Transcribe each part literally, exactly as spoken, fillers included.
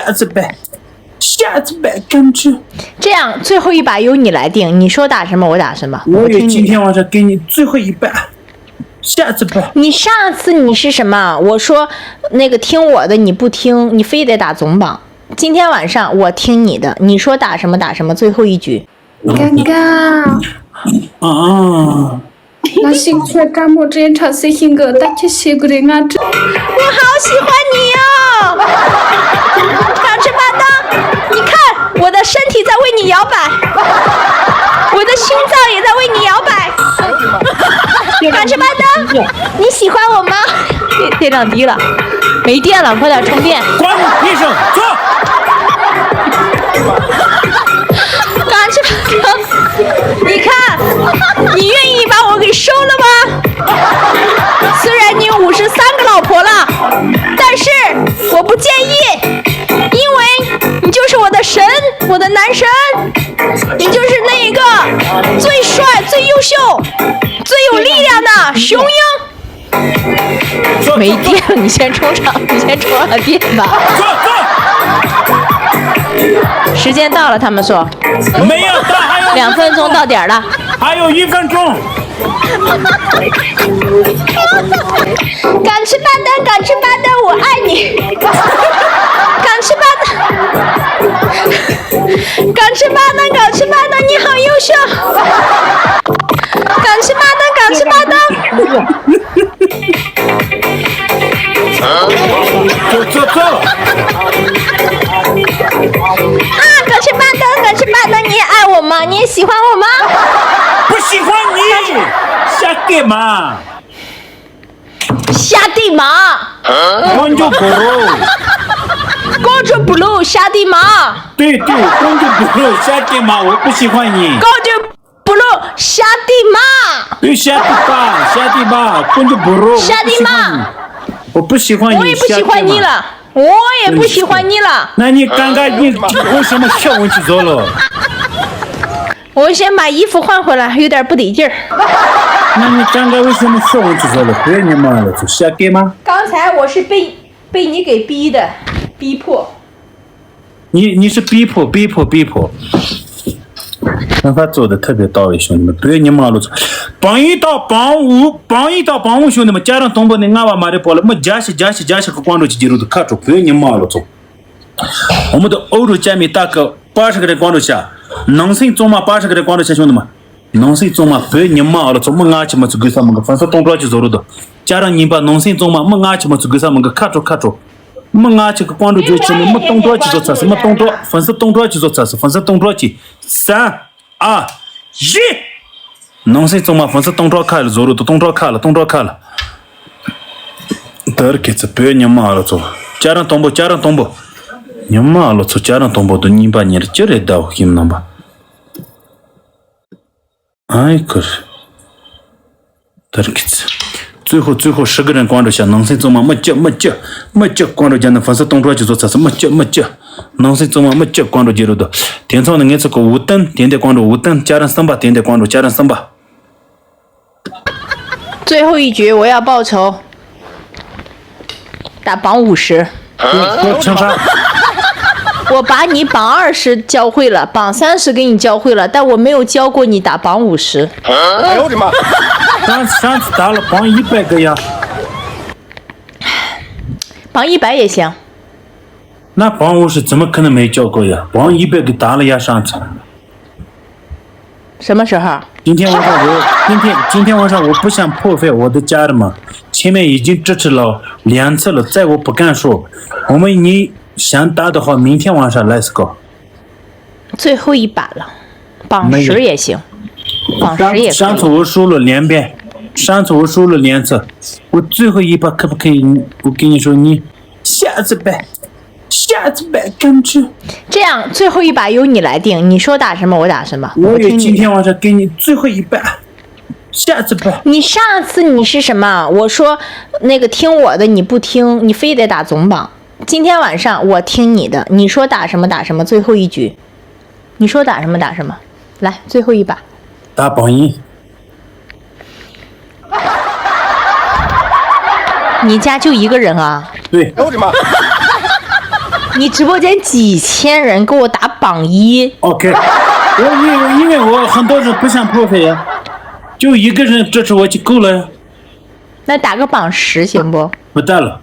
下次吧，下次吧，跟着。这样，最后一把由你来定，你说打什么，我打什么。我也今天晚上给你最后一把，下次吧。你上次你是什么？我说那个听我的，你不听，你非得打总榜。今天晚上我听你的，你说打什么打什么，最后一局。尴尬。啊。 ང་ཤིང་ཚོས་དཀར་མོ་དྲན་ཁྲ་སེ་ཤིང་གི་ད་ཁྱི་ཤེས་གི་རེད་ང་དྲི། 我好喜欢你哦，港式巴登，你看我的身体在为你摇摆，我的心脏也在为你摇摆。港式巴登，你喜欢我吗？电电量低了，没电了，快点充电。关你屁事，坐。港式巴登。 你看，你愿意把我给收了吗？虽然你有五十三个老婆了，但是我不介意，因为你就是我的神，我的男神，你就是那一个最帅、最优秀、最有力量的雄鹰。 没电了，你先充上，你先充上电吧。坐坐。时间到了，他们说没有到，还有两分钟到点儿了。还有一分钟。港式巴登，港式巴登，我爱你。港式巴登。 港式巴登，港式巴登，你好优秀！港式巴登，港式巴登。坐坐坐。啊，港式巴登，港式巴登，你也爱我吗？你也喜欢我吗？不喜欢你，瞎干嘛？ 下地马。光脚不肉。光脚不露下地马。对对，光脚不肉下地马，我不喜欢你。光脚不露下地马。对，下地马，下地马，光脚不肉，下地马。我不喜欢你，我也不喜欢你了，我也不喜欢你了。那你刚刚你为什么笑我去做了？ 我先把衣服换回来，有点不得劲儿。那你刚刚为什么说我去做了？别你妈了，就瞎给吗？刚才我是被被你给逼的，逼迫。你你是逼迫逼迫逼迫。让他做的特别到位，兄弟们，别你妈了，榜一到榜五，榜一到榜五，兄弟们，家长同胞，你俺娃妈的跑了，没加些加些加些个光头去接入的卡住，别你妈了，走。 我们的欧洲见面大概八十个人关注下，男性中嘛八十个人关注下，兄弟们，男性中嘛别人嘛了，从没俺去么子给啥么个粉丝动作去做了的，加上你把男性中嘛没俺去么子给啥么个看着看着，没俺去个关注就去没动作去做啥，什么动作，粉丝动作去做啥，粉丝动作去，三。 ཨ། ཡི། ནང་སེམས་གཙང་མ་ཧྥུན་སི་སྟོང་ཕྲག་ཁ་ལ་བཟོ་རུ་དུ་སྟོང་ཕྲག་ཁ་ལ་སྟོང་ཕྲག་ཁ་ལ། དར་ཁེ་ཚི་བོད་ཉི་མ་ཨ་ལོ་ཚོ། ཅ་རང་དང་པོ་ཅ་རང་དང་པོ། ཉི་མ་ཨ་ལོ་ཚོ་ཅ་རང་དང་པོ་དུ་གཉིས་པ་ཉེར་ཅི་རེད་ཟླ་བོ་ཁྱིམ་རྣམ་པ། ཨའི་ཁུར། དར་ཁེ་ཚི། ཙུའི་ཧོ་ཙུའི་ཧོ་ཧྲི་གི་རན་ཀོང་རོ་ཤ་ནང་སེམས་གཙང་མ་མི་སྐྱི་མི་སྐྱི་མི་སྐྱི་ཀོང་རོ་རྒྱ་ནི་ཧྥུན་སི་སྟོང་ཕྲག་ཅི་བཟོ་ཚ་སི་མི་སྐྱི་མི་སྐྱི། ནང་སེམས་གཙང་མ་མི་སྐྱི་ཀོང་རོ་རྒྱལ་རུ་དུ། དེ་ཚང་ནི་ངེད་ཚོ་གི་ཝུ་ཏན་དེ་འདྲ་ཀོང་རོ་ཝུ་ཏན་ཅ་རན་སམ་པ་དེ་འདྲ་ཀོང་རོ་ཅ་རན་སམ་པ། 最后一局，我要报仇。打榜五十。我我我把你榜二十教会了，榜三十给你教会了，但我没有教过你打榜五十。哎呦我的妈！上上次打了榜一百个呀。榜一百也行。 那帮我是怎么可能没叫过呀？帮一百个打了呀，上次。什么时候？今天晚上我，今天今天晚上我不想破费我的家人们，前面已经支持了两次了，再我不敢说。我们你想打的话，明天晚上 let's go。最后一把了，榜十也行，榜十也可以。上次我输了两遍，上次我输了两次，我最后一把可不可以？我跟你说，你 下次呗，下次呗，跟着。这样，最后一把由你来定，你说打什么，我打什么。我也今天晚上给你最后一把，下次吧。你上次你是什么？我说那个听我的，你不听，你非得打总榜。今天晚上我听你的，你说打什么打什么，最后一局。 你说打什么打什么，来，最后一把。打榜一。你家就一个人啊？对。哎呦我的妈！你直播间几千人给我打榜一。 OK，我因为因为我很多人不想破费呀，就一个人支持我就够了呀。 那打个榜十行不？ 不打了。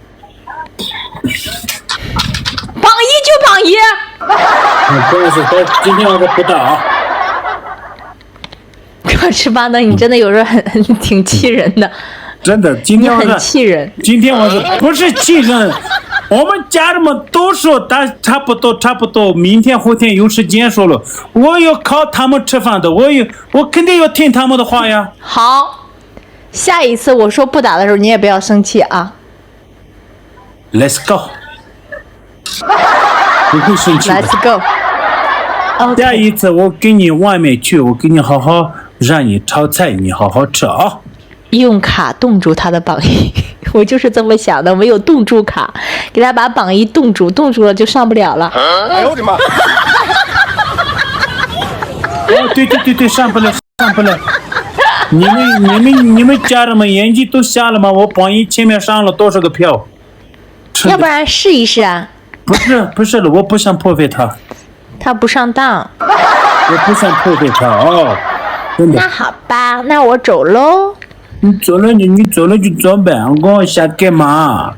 榜一就榜一。 嗯，不好意思，今天我不打啊。 可是巴登，你真的有时候很很挺气人的。 真的，今天我是你很气人。 今天我是不是气人？我们家人们都说他差不多差不多，明天后天有时间说了，我要靠他们吃饭的，我有我肯定要听他们的话呀。 好，下一次我说不打的时候，你也不要生气啊。 Let's go。 不会生气的。 Let's go。 OK。 下一次我跟你外面去，我给你好好让你炒菜，你好好吃啊。 用卡冻住他的榜一。 我就是这么想的，没有冻住卡，给他把榜一冻住，冻住了就上不了了。 哎呦我的妈！ 哦，对对对对，上不了，上不了。你们你们你们家人们眼睛都瞎了吗？我榜一前面上了多少个票？ 要不然试一试啊？ 不是不是了，我不想破费他。 他不上当。 我不想破费他哦，真的。 那好吧，那我走喽。 你走了你你走了就走呗，我跟我瞎干嘛？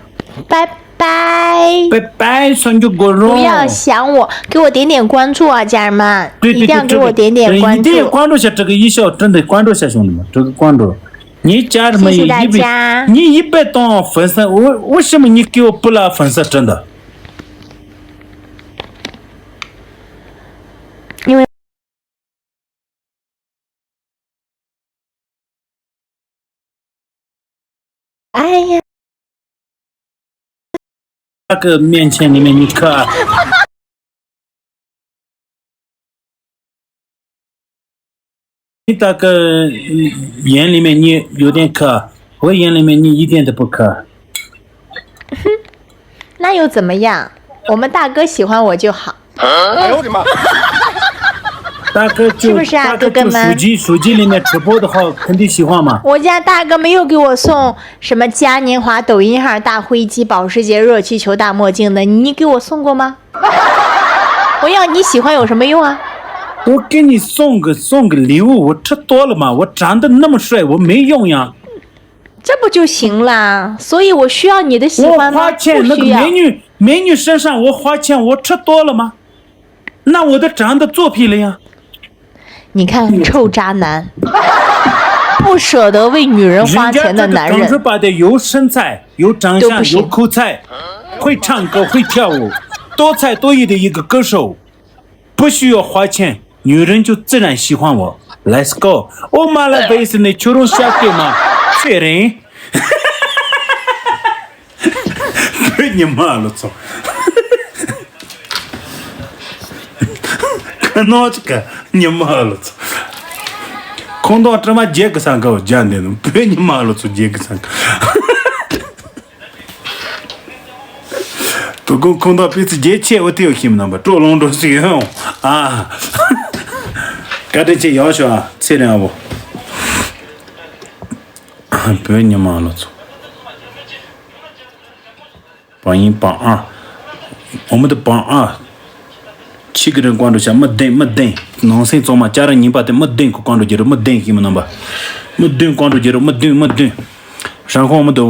拜拜。 拜拜，上去过肉。 不要想我，给我点点关注啊，家人们，对对对，一定要给我点点关注。 这个一定要关注一下这个一笑，真的关注一下，兄弟们，这个关注。 你家人们有一百，谢谢大家。 你一百多万粉丝，我为什么你给我不拉粉丝？真的。 因为 哎呀。 那个面前里面你可，你那个眼里面你有点可，我眼里面你一点都不可。 那又怎么样？我们大哥喜欢我就好。 哎呦我的妈！ 大哥就，是不是啊，大哥就哥哥们？ 手机，手机里面直播的话，肯定喜欢嘛。 我家大哥没有给我送什么嘉年华、抖音号、大灰机、保时捷、热气球、大墨镜的，你给我送过吗？我要你喜欢有什么用啊？ 我给你送个送个礼物，我吃多了嘛，我长得那么帅，我没用呀。 这不就行啦？所以我需要你的喜欢吗？我花钱那个美女，不需要。 美女身上我花钱，我吃多了吗？那我的长得作弊了呀。 你看，臭渣男，不舍得为女人花钱的男人。 人家这个长春巴的有身材，有长相，都不行。 有口才，会唱歌，会跳舞，多才多艺的一个歌手。 不需要花钱，女人就自然喜欢我。Let's go。 ཨོ་མ་ལ་བེ་སི་ནི་ཁྱོད་རང་ཤ་སྐད་མ་ཚེ་རིང་། བོད་ཉི་མ་ལོ་ཚོ། ཁ་ནོ་ཅི་ཀ་ཉི་མ་ལོ་ཚོ། ཁོང་དང་དྲི་མ་རྒྱལ་གི་ས་འགའ་བོ་རྒྱ་འདི་ནི་བོད་ཉི་མ་ལོ་ཚོ་རྒྱལ་གི་ས་འགའ། དོ་དགོང་ཁོང་དང་སྤུས་ཚད་རྒྱས་ཆེ་བོ་དེའོ་ཤིམ་རྣམ་པ་སྤྲོ་ལོང་འགྲོ་ཟིག་ཡོང་ཨ། བཀའ་དྲིན་ཆེ་ཡག་ཤོག་ཨ་ཚེ་རིང་ཨ་བོ། བོད་ཉི་མ་ལོ་ཚོ། བང་ཡིན་བང་ཨ། འོ་མི་དུ་བང་ཨ། ཆི་གི་རིང་ཀོང་འགྲོ་བྱ་མི་བདེན་མི་བདེན། ནང་སེམས་གཙང་མ་ཅ་ར་ཉིན་པ་དེ་མི་བདེན་ཁོ་ཀོང་འགྲོ་རྒྱུ་རུ་མི་བདེན་ཤིམ་རྣམ་པ། མི་བདེན་ཀོང་འགྲོ་རྒྱུ་རུ་མི་བདེན་མི་བདེན། རང་ཁོང་མི་དུ་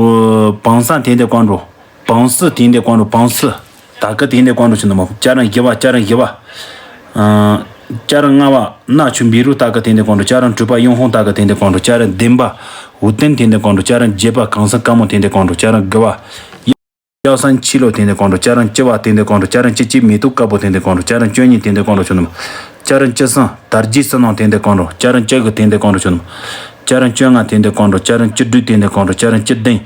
བང་ས་དེ་འདྲ་ཀོང་འགྲོ། བང་སི་དེ་འདྲ་ཀོང་འགྲོ་བང་སི། ད་གི་དེ་འདྲ་ཀོང་འགྲོ་ཆུ་ནི་མོ་ཅ་རང་བཞི་བ་ཅ་རང་བཞི་བ། ཨ། ཅ་རང་ལྔ་བ་གནའ་ཆུ་འབི་རུ་ད་གི་དེ་འདྲ་ཀོང་འགྲོ་ཅ་རང་དྲུག་པ་ཡོང་ཧོང་ད་གི་དེ་འདྲ་ཀོང་འགྲོ་ཅ་རང་བདུན་པ་ཝུ་ཏན་དེ་འདྲ་ཀོང་འགྲོ་ཅ་རང་བརྒྱད་པ་གང་ས་དཀར་མོ་དེ་འདྲ་ཀོང་འགྲོ་ཅ་རང་དགུ་བ། ཡ་སང་ཕྱི་ལོ་དེ་འདྲ་ཀོང་འགྲོ་ཅ་རང་བཅུ་བ་དེ་འདྲ་ཀོང་འགྲོ་ཅ་རང་བཅུ་གཅིག་མེ་ཏོག་དཀར་པོ་དེ་འདྲ་ཀོང་འགྲོ་ཅ་རང་བཅུ་གཉིས་དེ་འདྲ་ཀོང་འགྲོ་ཆུ་ནི་མོ། ཅ་རང་བཅུ་གསུམ་དར་རྒྱས་སུ་ནང་དེ་འདྲ་ཀོང་འགྲོ་ཅ་རང་བཅུ་དགུ་དེ་འདྲ་ཀོང་འགྲོ་ཆུ་ནི་མོ། ཅ་རང་བཅོ་ལྔ་དེ་འདྲ་ཀོང་འགྲོ་ཅ་རང་བཅུ་དྲུག་དེ་འདྲ་ཀོང་འགྲོ་ཅ་རང་བཅུ་བདུན།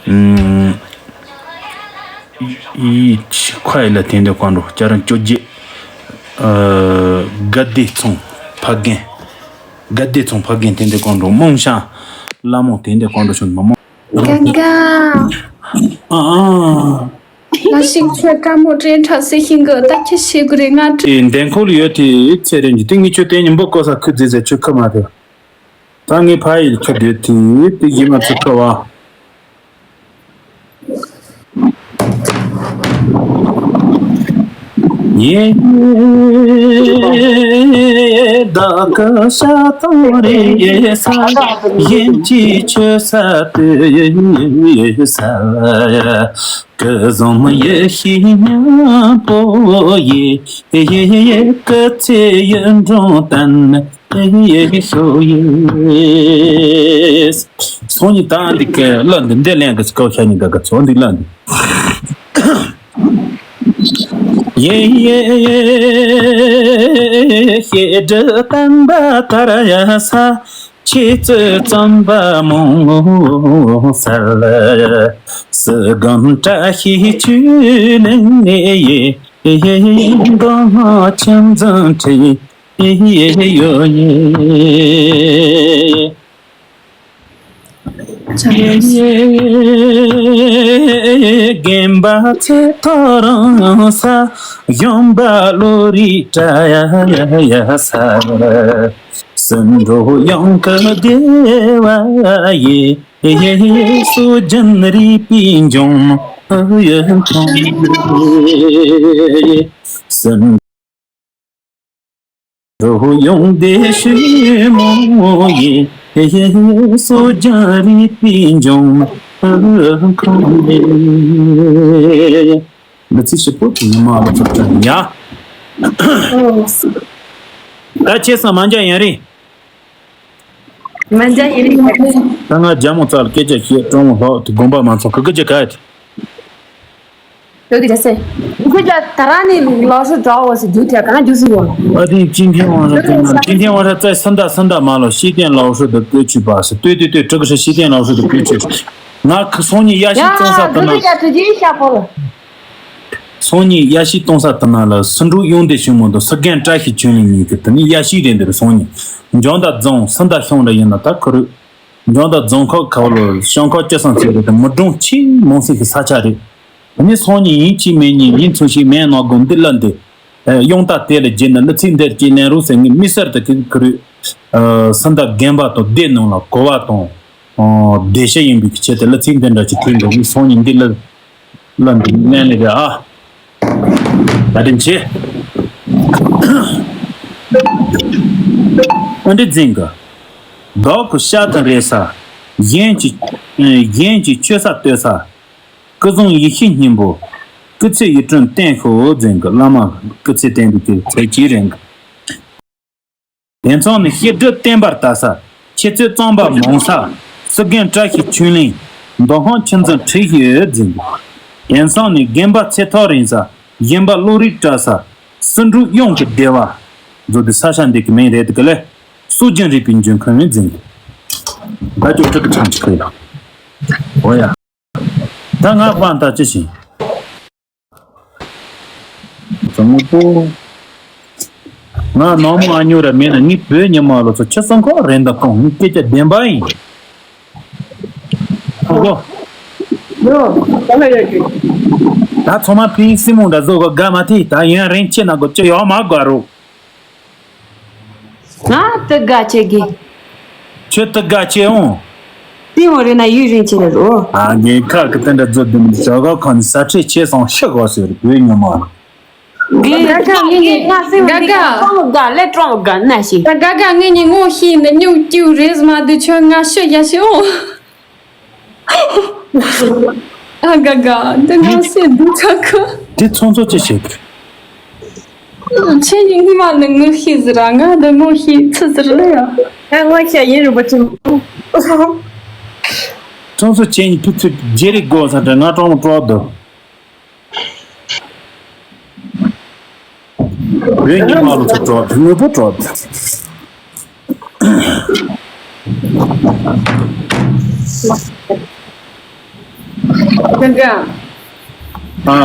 ཨུམ། ཡི་ཆི་ཁ་ཡི་ལ་དེ་འདྲ་ཀོང་འགྲོ་ཅ་རང་བཅོ་བརྒྱད། ཨ། དགའ་བདེ་ཚོང་ཕ་རྒན། དགའ་བདེ་ཚོང་ཕ་རྒན་དེ་འདྲ་ཀོང་འགྲོ་རྨོངས་ཤ་ལ་མོ་དེ་འདྲ་ཀོང་འགྲོ་ཆུ་མ་མོ། དགའ་དགའ། ཨ་ཨ། ང་ཞིག་ཚོད་དཀའ་མོ་དྲན་དྲག་སེ་ཤིང་གི་ལྟ་ཁྱི་ཤེས་གི་རེད་ང་དྲན། དེ་འདན་ཁོ་ལ་ཡོད་དེ་ཚེ་རིང་གི་དེ་ངི་ཆོས་དེ་ཉིན་པོ་གོ་ས་ཁུ་རྫི་ཟེར་ཆོས་ཁུ་མ་དེ། ད་ངའི་ཕ་ཡི་ཁ་བདེ་དེ་དེ་ཡིན་ང་ཚོ་ཁ་བ། ཡེ། བདག་གི་ཞལ་དང་རེ་ས། ཡིན་གྱི་ཆོས་ས་དུས་ས། སྐུ་གཟུགས་ཡེ་ཤེས་སྙིང་པོ་ཡི། སྐུ་ཚེ་ཡུན་འབྲིང་བརྟན་ཡེ་ཤོག་ཡེ། སང་ཉིན་ད་འདི་གི་གླུ་འདི་འདི་ལེན་གི་སྐོར་ཤ་ཉིན་ག་གི་ཚོ་འདི་གླུ་འདི། ཡེ་ཡེ། ཤེས་སྒྲིབ་བརྟན་པ་དར་ཡ་ས། ཆོས་ཚུལ་བརྩམས་པ་མང་སལ། སྲིད་སྒོམ་བཀྲ་ཤིས་ཆོས་གླིང་ནས་ཡེ། མདོ་སྔགས་ཆོས་འཛིན་ཁྲིད་ཡོད་ཡེ། དགོན་པ་ཚེ་ཐོ་རངས་ས། གཞོན་པ་བློ་རིག་བཀྲ་ཡ་ས། སྲིད་འགྲོ་ཡང་གི་བདེ་བ་ཡི། སྲོལ་རྒྱུན་རིག་པའི་འབྱུང་ཁུངས་ཡིན། སྲིད་འགྲོ་ཡོངས་བདེ་ཞི་མོ་ཡི། སྲོལ་རྒྱུན་རིག་པའི་འབྱུང་ཁུངས་ཡིན། མི་ཚེ་ཞིག་པོ་དེ་ཉི་མ་ལ་ཚོགས་ཀྱང་ཡ། ད་ཁྱེད་ཚང་མ་འཇའ་ཡང་རེད། མ་འཇའ་ཡིན་རེད། ད་ང་རྒྱ་མོ་རྩ་ལ་སྐད་ཆ་བཤད་ཀྲུང་ལྷོ་དེ་དགོན་པ་མ་ཚོགས་གི་གི་ཅི་ག་ཡ། ཡོད་གི་རེད་སེ། ཁོས་ཀྱང་ད་རང་ནི་ལོ་ཤུ་འདྲ་བོ་ཞིག་རྒྱུ་དེ་གང་རྒྱུ་སུ་ཡོང་། ཨ་དེ་ཅིན་ཐེན་དབང་ར་ཙེ་ན་ཅིན་ཐེན་དབང་ར་ཙེ་སུན་ད་སུན་ད་མ་ལོ་ཤེས་ལྡན་ལོ་ཤུ་དུ་བཀོད་ཆུད་པ་སི་ལྟོས་ལྟོས་ལྟོས་དྲུག་ཤེས་ལྡན་ལོ་ཤུ་དུ་བཀོད་ཆུད། ང་ཁི་སང་ཉིན་ཡ་ཤི་གཏོང་ས་དུ་ན། ཡ་ཁི་ཁི་ཡ་ཁི་ཁི་ཤ་པོ་ལ། སང་ཉིན་ཡ་ཤི་གཏོང་ས་དུ་ན་ལ་སུ་འབྲུག་ཡོང་བདེ་ཞུ་མོ་དུ་སི་རྒན་བཀྲ་ཤིས་ཆོས་གླིང་གཉིས་ཀྱི་དུ་ནི་ཡ་ཤི་རེད་འདིར་སང་ཉིན་འཇོན་ད་རྫོང་སུན་ད་ཤོང་ར་ཡིན་ན་ད་ཁུ་རུ། འཇོན་ད་རྫོང་ཁག་ཁ་ལོ་ཤང་ཁག་སྤྱི་སང་ཚེ་རེད་དུ་མི་གྲོང་ཆེ་མང་སེ་གི་ས་ཆ་རེད། དེ་ནས་སང་ཉིན་ཡིན་གཅིག་མིན་གཉིས་ཡིན་ཚུལ་ཞིག་མེད་ནོ་དགོན་འདི་ལ་འདི། ཡོང་ད་དེ་ལ་རྗེས་ནི་ལི་ཚིག་འདིར་སྐྱེས་ལེན་རོགས་ཟེར་ངས་མི་སེར་དུ་གི་ཁུ་རུ། སུན་ད་རྒན་པ་དང་སྡེ་ནང་ལ་གོ་བ་དང་། སྡེ་ཤ་ཡིན་པའི་ཆེད་དུ་ལི་ཚིག་འདི་འདྲ་ཅིག་ཐོན་འདུག་ངས་སང་ཉིན་འདི་ལ་ལ་འདི་ལན་ལས་རེད་ཨ། བཀའ་དྲིན་ཆེ། ཨ་འདྲི་འཛིན་གི། བདག་གི་ཤ་དང་རེ་ས། གཞན་གྱི་གཞན་གྱི་ཆོས་ས་ལྟོས་ས། སྐུ་གཟུགས་ཡེ་ཤེས་སྙིང་པོ། སྐུ་ཚེ་ཡིད་དྲན་བརྟན་ཤོག་འཛིན་གི་བླ་མ་སྐུ་ཚེ་བརྟན་པའི་དེ་ཚེ་གྱིས་རིང་གི། དེང་སང་ནི་ཤེས་སྒྲིབ་བརྟན་པར་ལྟ་ས། ཆེ་ཚོད་གཙང་པ་མང་ས། སྲིད་རྒན་བཀྲ་ཤིས་ཆོས་གླིང་། མདོ་སྔགས་ཆོས་འཛིན་ཁྲིད་ཡོད་འཛིན་གི། དེང་སང་ནི་རྒན་པ་ཚེ་ཐོག་རིང་ས། གཞོན་པ་བློ་རིག་བཀྲ་ས། སྲིད་འབྲུག་ཡོངས་ཀྱི་བདེ་བ། མཛོད་དེ་ས་ཆ་འདི་གི་མིང་རེད་དེ་གི་ལས། སྲོལ་རྒྱུན་རིག་པའི་འབྱུང་ཁུངས་ནི་འཛིན་གི། ད་ཅོག་ཀྲི་ཀི་ཁྲང་ཅིག་ཁོས་ལ། འོ་ཡ། ད་ང་དཔང་ད་ཅི་ཞིག་ཙང་པོ། ང་ནང་མོ་ཨ་ཉོ་ར་མེད་ན་ངའི་བོད་ཉི་མ་ལོ་ཚོ་ཁྱི་སང་ཁོ་རེད་འདུག་གོང་ངའི་སྐད་ཆ་བདེན་པ་ཡིན། ཨོ་གོ། ཡོ། ག་ལ་ཡོད་ཀྱི། ད་ཚང་མ་ཕིང་སི་མོ་འདྲ་བཟོ་གོ་དགའ་མ་ཐེ་ད་ཡན་རིན་ཆེ་ན་གོ་ཅི་ཡོད་མ་དགའ་རོ། ང་དུ་དགའ་ཆེ་གི། ཁྱོད་དུ་དགའ་ཆེ་འོང་། དེ་འོང་རེ་ན་ཡུལ་རིན་ཆེ་རེད་རོ། ཨ་ངའི་ཁ་གི་དེ་འདྲ་བཟོ་དུ་མི་ཞོག་ག་ཁོ་ནི་ས་ཁྲེ་ཆེ་སོང་ཤི་གོ་ཟེར་བོད་ཉོ་མ། དགའ་དགའ་ངེད་གཉིས་ང་སེམས་དགའ་དགའ་ཀྲོང་དགའ་ལས་ཀྲོང་དགའ་ན་ཞིག་དགའ་དགའ་ངེད་གཉིས་ངོ་ཤེས་ནི་སྨྱུག་སྐྱུག་རེས་མ་དུ་ཁྱོད་ང་ཤི་ཡ་ཤི་འོང་། ཨ་དགའ་དགའ་འདི་ང་སེམས་འདུག་ཁ་ཁ། འདི་ཚོང་ཚོ་ཅི་བྱེད་ཀྱི། ཁྱེད་ཉིད་སྔོན་མ་ནི་ངོ་ཤེས་ཟེར་ར་ང་འདི་ངོ་ཤེས་ཚུལ་ཟེར་ལ་ཡ། ང་ངོ་ཤེས་ཡིན་རུ་པ་ཆེན་པོ། ཚོང་ཚོ་ཁྱེད་ཉིད་ཕུ་ཚུ་རྗེ་རིག་དགོས་ས་འདྲ་ང་གྲོང་མོ་སྤྲོ་འདུག་བོད་ཉི་མ་ལོ་ཚོ་སྤྲོ་དངོས་པོ་སྤྲོ། ཀ་ཀ་ཨ།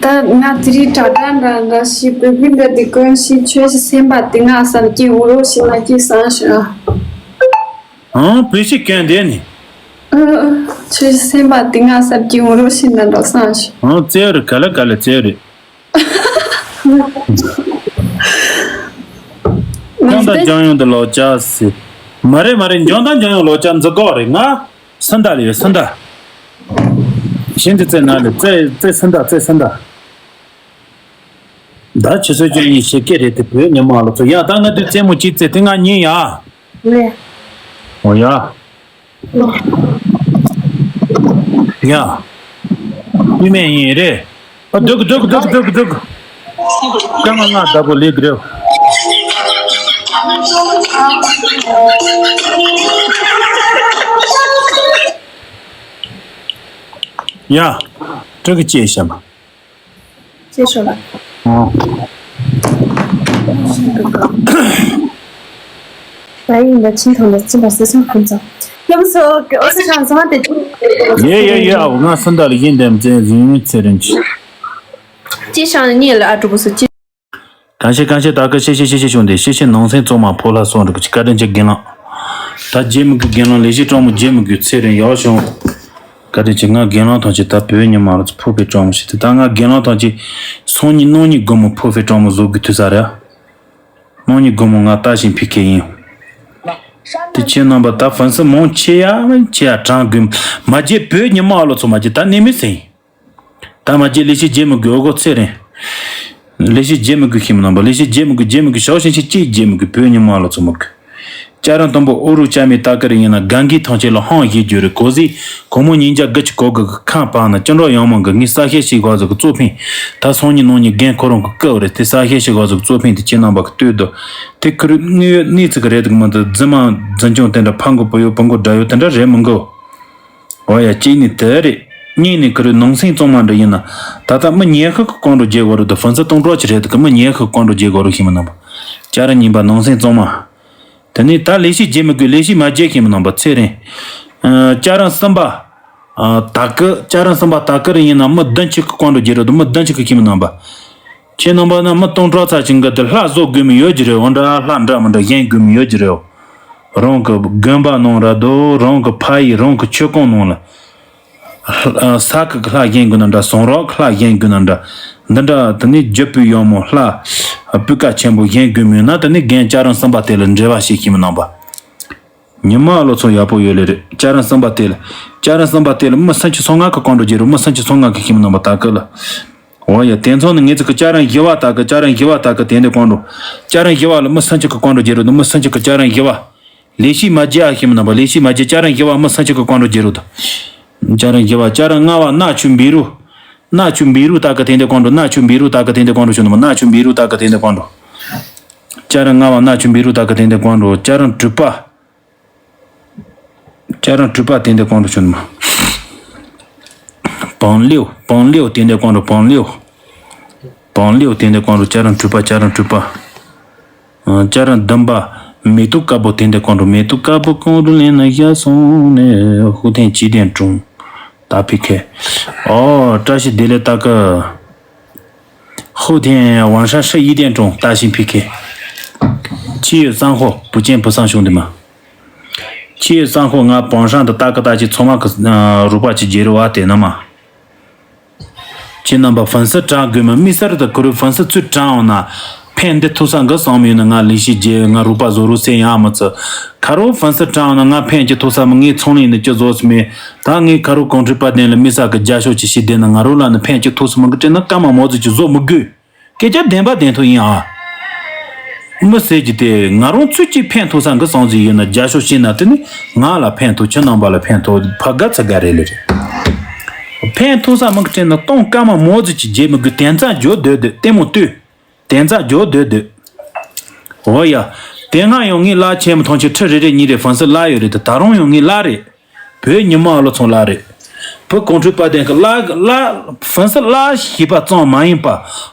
ད་ང་དེ་རིང་དྲ་གྲགས་འདྲ་འདྲ་ཞིག་བོད་བོད་འདྲ་དེ་གོན་ཞིག་ཆོས་ཞིག་སེམས་པ་དེ་ང་བསམ་སྐྱིད་འོ་རོགས་ཞིག་ན་སྐྱིད་བསམ་ཞིག་ཨ། ཨང་བོད་ཞིག་གན་དེ་ནི། ཨ་ཨ་ཆོས་ཞིག་སེམས་པ་དེ་ང་བསམ་སྐྱིད་འོ་རོགས་ཞིག་ན་འདྲ་བསམ་ཞིག་ཨང་བཙལ་རེ་ག་ལ་ག་ལ་བཙལ་རེ། ལྗོངས་དང་ལྗོངས་ཡོངས་དུ་ལོ་ཅག་ཟེར། མ་རེད་མ་རེད་ལྗོངས་དང་ལྗོངས་ཡོངས་ལོ་ཅག་འཛི་གོ་རེད་ང་། སུན་ད་ལ་ཡོད་སུན་ད། ཤིན་ཏུ་བཙལ་ན་ལས་བཙལ་བཙལ་སུན་ད་བཙལ་སུན་ད། ད་ཆུ་ཚོད་བཅུ་གཉིས་ཕྱེད་ཀ་རེད་དེ། བོད་ཉི་མ་ལོ་ཚོ། ཡ་ད་ང་དུས་རྩེད་མོ་གཅིག་རྩེ་དེ་ང་ཉིན་ཡ། ལེ། འོ་ཡ། ཡ། བུད་མེད་ཡིན་རེད། ཨ་སྡུག་སྡུག་སྡུག་སྡུག་སྡུག་ཀ་ང་ང་ལྟ་བུ་ལེགས་རེད། ཡ། སྤྲུལ་སྐུ་ཅེས་བྱ་མ། ཅེས་ཤོག་ལ། ཨོ། ད་ཡིན་ད་ཕྱིན་ཐོག་ནས་ཕྱིན་པ་སེ་སོང་ཁོང་ཚོ། ཡོམ་སོ་ཨོ་སི་ཤང་སོང་དེ། ཡེ་ཡེ་ཡེ། ཨ་ང་སུན་ད་ལ་ཡིན་དེམ་ཙེ་ཟིན་ཡུན་ཚེ་རིན་ཆེ། ཅེས་ཤང་ནི་ལ་ཨ་གྲུ་བུ་སུ་ཅི། གང་ཤེས་གང་ཤེས་ད་ག་ཤེས་ཤེས་ཤེས་ཤེས་བྱུང་དེ། ཤེས་ཤེས་ནང་སེམས་གཙང་མ་ཕོ་ལྷ་སོང་འགྲོ་གི་བཀའ་དྲིན་ཆེ་རྒན་ལགས། ད་རྗེ་མི་དགོས་རྒན་ལགས། ལས་བྱེད་གྲོགས་མོ་རྗེ་མི་དགོས་ཚེ་རིང་ཡག་བྱུང་། བཀའ་དྲིན་ཆེ། ང་རྒན་ལགས་ཐམས་ཅད་ད་བོད་ཉི་མ་ལ་ཕུག་པའི་གྲོགས་མོ་ཞིག་དེ། ད་ང་རྒན་ལགས་ཐམས་ཅད་སང་ཉིན་གནངས་ཉིན་དགོང་མོ་ཕུག་པའི་གྲོགས་མོ་བཟོ་དགོས་ཐུག་ས་རེད། གནངས་ཉིན་དགོང་མོ་ང་ལྟ་ཞིང་ཕི་ཁེ་ཡིན། དེ་ཁྱེད་རྣམ་པ་ད་ཧྥན་སི་མང་ཆེ་ཡ་ཆེ་ཡ་གྲངས་དགོས་མ་བརྗེད། བོད་ཉི་མ་ལོ་ཚོ་མ་བརྗེད། ད་ནི་མི་སེང་། ད་མ་བརྗེད། ལས་བྱེད་རྗེ་མི་དགོས། ཨོ་གོ་ཚེ་རིང་། ལས་བྱེད་རྗེ་མི་དགོས་ཤིམ་རྣམ་པ། ལས་བྱེད་རྗེ་མི་དགོས། རྗེ་མི་དགོས། ཞའོ་ཞིང་ཆེ་ཅིག་རྗེ་མི་དགོས། བོད་ཉི་མ་ལོ་ཚོ་མི་དགོས། ཅ་ར་དུམ་བུ་ཨུ་རུ་ཅ་མི་ཏ་ཀ་རི་ཡིན་ན་གང་གི་ཐང་ཆེ་ལ་ཧང་ཡེ་རྒྱུ་རེད། གོ་ཟི་གོ་མོ་ཉིན་ཅག་གི་ཅི་གོ་གི་ཁང་པ་ན་ཅི་འགྲོ་ཡང་མང་གི་ངི་ས་ཤེ་ཤི་ག་ཟི་གི་གཙོ་ཕིང་། ད་སང་ཉིན་གནངས་ཉིན་རྒན་ཁོ་རང་གི་སྐབས་རེད། དེ་ས་ཤེ་ཤི་ག་ཟི་གི་གཙོ་ཕིང་དེ་ཁྱེད་རྣམ་པ་གི་ལྟོས་དོ། དེ་ཁུ་རུ་གནས་ཡོད་གནས་ཚིག་གི་རེད་དུ་མི་འདུག་རྫི་མ་རྫི་འཇོང་དེ་འདྲ་ཕ་མགོ་བུ་ཡོད་བུ་མགོ་དགྲ་ཡོད་དེ་འདྲ་རེད་མི་འགོ། འོ་ཡ། གཅིག་ནི་དེ་རེད། གཉིས་ནི་ཁུ་རུ་ནང་སེམས་གཙང་མ་འདྲ་ཡིན་ན། ད་ལྟ་མི་ཉེ་ཤོས་ཀྱི་ཀོང་འགྲོ་རྒྱལ་གོ་རུ་དུ་ཧྥན་སི་སྟོང་གྲོགས་ཀྱི་རེད་དུ་གི་མི་ཉེ་ཤོས་ཀྱི་ཀོང་འགྲོ་རྒྱལ་གོ་རུ་ཤི་མི་རྣམ་པ། ཅ་ར་ཉིན་པ་ནང་སེམས་གཙང་མ། དེ་ནས་ད་ལས་བྱེད་རྗེ་མི་དགོས། ལས་བྱེད་མ་རྒྱལ་ཤི་མི་རྣམ་པ་ཚེ་རིང་། ཅ་ར་གསུམ་པ། ད་གི་ཅ་ར་གསུམ་པ་ད་གི་རེ་ཡིན་ན་མི་བདུན་ཅིག་གི་ཀོང་འགྲོ་རྒྱལ་རུ་དུ་མི་བདུན་ཅིག་གི་ཤི་མི་རྣམ་པ། ཁྱེད་རྣམ་པ་ན་མི་སྟོང་གྲོགས་ཚ་ཅིང་གི་དུ་ལྷ་བཟོ་དགོས་མི་ཡོད་ཀྱི་རེད། འོ་འདྲ་ལྷ་འདྲ་མི་འདྲ་གཞན་དགོས་མི་ཡོད་ཀྱི་རེད། རང་གི་དགོན་པ་ནང་ར་དོ་རང་གི་ཕ་ཡི་རང་གི་ཆོས་ཁང་ནང་ལ། ས་ཁུག་གི་ལྷ་གཞན་དགོས་ན་འདྲ། ཟངས་རག་གི་ལྷ་གཞན་དགོས་ན་འདྲ། འདི་འདྲ་དེ་ནི་རྒྱུ་སྤུས་ཡག་མོ་ལྷ་སྤུས་ཀ་ཆེན་པོ་གཞན་དགོས་མོད་ན་དེ་ནི་རྒན་ཅ་རང་གསུམ་པ་དེ་ལ་འབྲེལ་བ་བྱེད་ཤེས་མི་རྣམ་པ། ཉི་མ་བློ་ཚོ་ཡག་པོ་ཡོད་ལེ་རེད། ཅ་རང་གསུམ་པ་དེ་ལ། ཅ་རང་གསུམ་པ་དེ་ལ་མི་སུམ་ཅུ་སོ་ལྔ་གི་ཀོང་འགྲོ་རྒྱུ་རུ་མི་སུམ་ཅུ་སོ་ལྔ་གི་ཤེས་མི་རྣམ་པ་ད་སྐབས་ལ། འོ་ཡ། དེ་མཚོན་ནི་ངེད་ཚོ་གི་ཅ་རང་བཞི་བ་ད་གི་ཅ་རང་བཞི་བ་ད་གི་དེ་འདྲ་ཀོང་འགྲོ། ཅ་རང་བཞི་བ་ལ་མི་སུམ་ཅུ་གི་ཀོང་འགྲོ་རྒྱུ་རུ་དུ་མི་སུམ་ཅུ་གི་ཅ་རང་བཞི་བ། ལས་བྱེད་མ་རྒྱལ་ཨ་ཤི་མི་རྣམ་པ། ལས་བྱེད་མ་རྒྱལ་ཅ་རང་བཞི་བ་མི་སུམ་ཅུ་གི་ཀོང་འགྲོ་རྒྱུ་རུ་དུ། ཅ་རང་བཞི་བ། ཅ་རང་ལྔ་བ་ན་ཆུ་འབི་རུ། ན་ཆུ་འབི་རུ་ད་གི་དེ་འདྲ་ཀོང་འགྲོ། ན་ཆུ་འབི་རུ་ད་གི་དེ་འདྲ་ཀོང་འགྲོ་ཆུ་ནུ་མ་ན་ཆུ་འབི་རུ་ད་གི་དེ་འདྲ་ཀོང་འགྲོ། ཅ་རང་ལྔ་བ་ན་ཆུ་འབི་རུ་ད་གི་དེ་འདྲ་ཀོང་འགྲོ། ཅ་རང་དྲུག་པ། ཅ་རང་དྲུག་པ་དེ་འདྲ་ཀོང་འགྲོ་ཆུ་ནུ་མ། བང་ལེའུ། བང་ལེའུ་དེ་འདྲ་ཀོང་འགྲོ། བང་ལེའུ། བང་ལེའུ་དེ་འདྲ་ཀོང་འགྲོ། ཅ་རང་དྲུག་པ། ཅ་རང་དྲུག་པ། ཨ། ཅ་རང་བདུན་པ། མེ་ཏོག་དཀར་པོ་དེ་འདྲ་ཀོང་འགྲོ། མེ་ཏོག་དཀར་པོ་ཀོང་འགྲོ་ལེན་ན་ཡ་སོང་ནས་ཧུ་ཐེན་ཅི་དེན་ཀྲུང་ད་ཕི་ཁེ། ཨོ། བཀྲ་ཤིས་བདེ་ལེགས་ད་གི། ཧུ་ཐེན་ཝང་ཧྲན་ཧྲི་ཡི་དེན་ཀྲུང་ད་ཤིན་ཕི་ཁེ། ཅི་ཡོད་གཙང་ཧོ་བུ་ཅན་བུ་སང་ཤུང་དེ་མ། ཅི་ཡོད་གཙང་ཧོ་ང་བང་ཧྲན་དུ་ད་གི་ད་ཅི་ཚོ་མ་གི་རུ་པ་ཅི་རྒྱལ་རུ་བ་དེ་ན་མ། ཁྱེད་རྣམ་པ་ཧྥན་སི་དྲག་དགོས་མི་དམིགས་བསལ་དུ་ཁུ་རུ་ཧྥན་སི་ཚུར་དྲག་འོང་ན་ཕན་འདི་ཐུག་ས་འགི་བསམ་ཡོད་ན་ང་ལས་བྱེད་རྗེ་ང་རུ་པ་བཟོ་རུ་སེ་ཡང་མི་ཚུ། ཁ་རུ་ཧྥན་སི་དྲག་འོང་ན་ང་ཕན་གྱི་ཐུག་ས་མི་ངའི་ཚོང་ལས་ནི་ཅི་བཟོ་སི་མེད། ད་ངའི་ཁ་རུ་གོང་ཁྲི་དཔལ་ལྡན་ལ་དམིགས་བསལ་གི་རྒྱ་ཤོག་ཅིག་ཤེས་བསྡད་ན་ང་རུ་ལ་ནི་ཕན་གྱི་ཐུག་སི་མི་གི་དྲན་ན་སྐར་མ་མོ་ཙི་ཅིག་བཟོ་མི་དགོས། སྐད་ཆ་བདེན་པ་བདེན་ཐུག་ཡིན་ཨ། མི་ཟེར་གྱི་དེ་ང་རང་ཚོས་ཅིག་ཕན་ཐོགས་ས་འགི་སོང་ཟིག་ཡོད་ན་རྒྱ་ཤོག་ཤེས་ན་དེ་ནི་ང་ལ་ཕན་ཐོགས། ཁྱེད་རྣམ་པ་ལ་ཕན་ཐོགས། ཕ་ག་ཚ་ག་རེ་ལེ་རེད། ཕན་ཐོགས་ས་མི་གི་དྲན་ན་སྟོང་སྐར་མ་མོ་ཙི་ཅིག་རྗེས་མི་དགོས། དན་རྩ་འཇོག་སྡོད་སྡོད་ལྟད་མོ་ལྟོས། དན་རྩ་འཇོག་སྡོད་སྡོད། འོ་ཡ། དེ་སྔ་ཡང་ངའི་བླ་ཆེན་མོ་ཐང་ཆེན་ཁྲི་རེ་རེ་གཉིས་རེ་ཧྥན་སི་བླ་ཡོད་རེད་དེ་ད་རུང་ཡང་ངའི་བླ་རེད། བོད་ཉི་མ་ཨ་ལོ་ཚང་ལ་རེད། བོད་གོང་ཁྲི་དཔལ་ལྡན་གྱི་བླ་བླ་ཧྥན་སི་བླ་ཞེས་པ་ཙམ་མ་ཡིན་པ།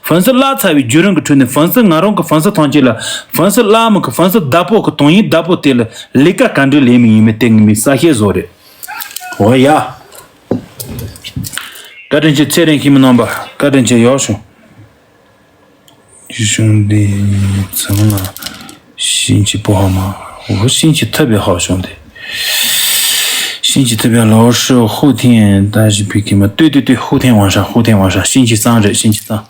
ཧྥན་སི་བླ་ཚ་བའི་བརྒྱུད་རིམ་གྱི་ཁྲོད་ནས་ཧྥན་སི་ང་རང་གི་ཧྥན་སི་ཐང་ཆེན་ལ་ཧྥན་སི་བླ་མི་གི་ཧྥན་སི་བདག་པོ་གི་དོན་ཡིན་བདག་པོ་དེ་ལ་ལས་ཀ་ག་འདྲ་ལས་མི་ཡིན་མི་དེ་ངས་མི་ས་ཤེས་བཟོ་རེད། འོ་ཡ། བཀའ་དྲིན་ཆེ་ཚེ་རིང་ཤི་མི་རྣམ་པ། བཀའ་དྲིན་ཆེ་ཡག་བྱུང་། 兄弟，怎么了？心情不好吗？我心情特别好，兄弟。心情特别好，是后天，但是别给嘛，对对对，后天晚上，后天晚上，星期三日，星期三。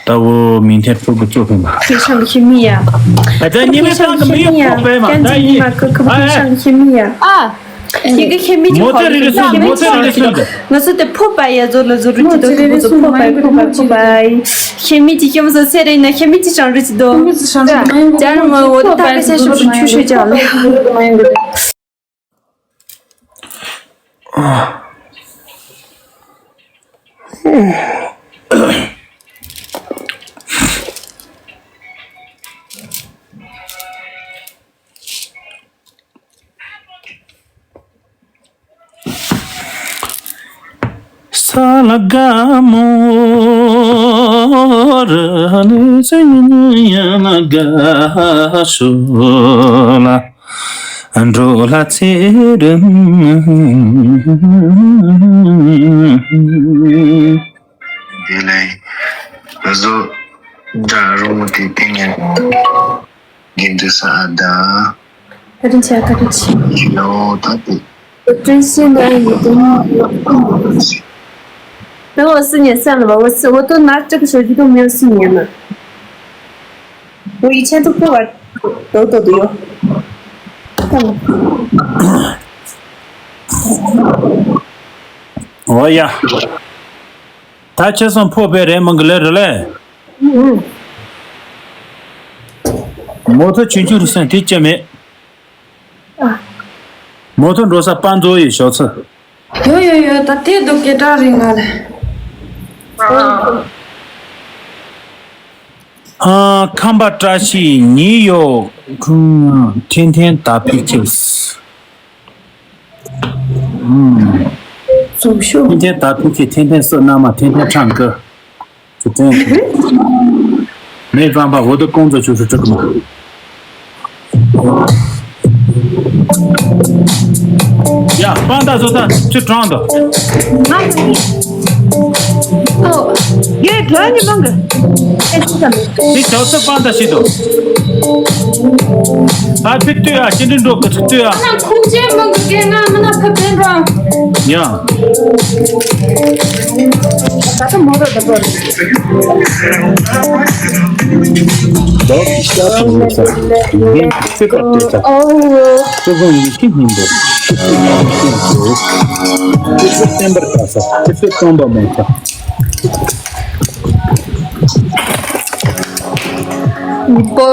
但我明天出个作品吧。可以唱个《黑蜜》呀。哎，在你们唱个没有破杯嘛？可以唱个《黑蜜》呀。干净你嘛，可可不可以唱个《黑蜜》呀？哎，哎。啊。ཁྱེད་ཀྱི་ཁྱེད་མི་གཅིག་མོ་ཚོ་རེ་རེ་སུ་གཅིག་མོ་ཚོ་རེ་རེ་སུ་གཅིག་ང་ཚོ་དེ་ཕོ་པ་ཡ་ཟོ་ལ་ཟོ་རུ་གཅིག་དོ་ཁྱེད་ཚོ་ཕོ་པ་ཕོ་པ་ཕོ་པ། ཁྱེད་མི་གཅིག་ཁྱེད་མོ་ཚོ་སེ་རེ་ན་ཁྱེད་མི་གཅིག་ཅང་རུ་གཅིག་དོ། ཅར་མ་འོ་དེ་ཐག་ཁ་ཤས་ཤུབ་ཤུབ་ཆུ་ཤུ་ཅང་ལ། ས་ལ་དགའ་མོ་ར་ནི་སེ་ཡ་ལ་དགའ་སུ་ལ་འགྲོ་ལ་ཚེ་རིང་། དེ་ལས་བཟོ་འདྲ་རོ་མོ་དེ་ཏིང་ངེ་འོང་། དགེ་འདུན་ས་ཨ་ད། བཀའ་དྲིན་ཆེ་བཀའ་དྲིན་ཆེ། ཡོ་ད་དེ། 我真心的爱你，等你。等我四年算了吧，我四我都拿这个手机都没有四年了。我以前都不玩抖抖的哟。算了。 འོ་ཡ། ད་ཁྱེད་སང་ཕོ་པའི་རེད་མང་གི་ལེ་རེད་ལེ། མོ་ཐོ་ཆུང་ཆུང་རུ་སེང་དེ་ཅི་མེད། མོ་ཐོ་འགྲོ་ས་པ་མཛོ་ཡི་ཞོག་ཚུ། ཡོ་ཡོ་ཡོ་ད་དེ་འདུག་སྐད་གྲགས་རིང་ང་ལ། ཨ་ཁམས་པ་བཀྲ་ཤིས་ཉི་ཡོ་ཁུང་ཐེན་ཐེན་ད་ཕི་ཁེས། 走秀。 天天打喷嚏，天天说那么，天天唱歌，就这样子。没办法，我的工作就是这个嘛。呀，帮他说他去装的。 ཨོ། ཡོད་དོན་ནི་མང་གི། ཨེ་ཅི་ཙམ། དེ་ཞའོ་ཙི་པང་ད་ཤི་དོ། ཨ་ཕི་ཏུ་ཨ་ཅི་འདྲི་འགྲོ་གི་ཏུ་ཨ། ཁོང་ཅན་མང་གི་ང་མི་ན་ཕ་བེན་ར། ཡ། ད་ད་མོ་ར་ད་པར། ད་ཤ་ཚ་ཡོད་ས། ཡིན་ཚེ་པ་ཏུ་ཚ། ཨོ། ཙི་བོ་ཡིན་ཁི་ཉིན་པོ། ཁི་ཚེ་བསྟན་པར་ད་ས། ཁི་ཚེ་སྟོན་པ་མོ་ཚ། ཉི་པོ་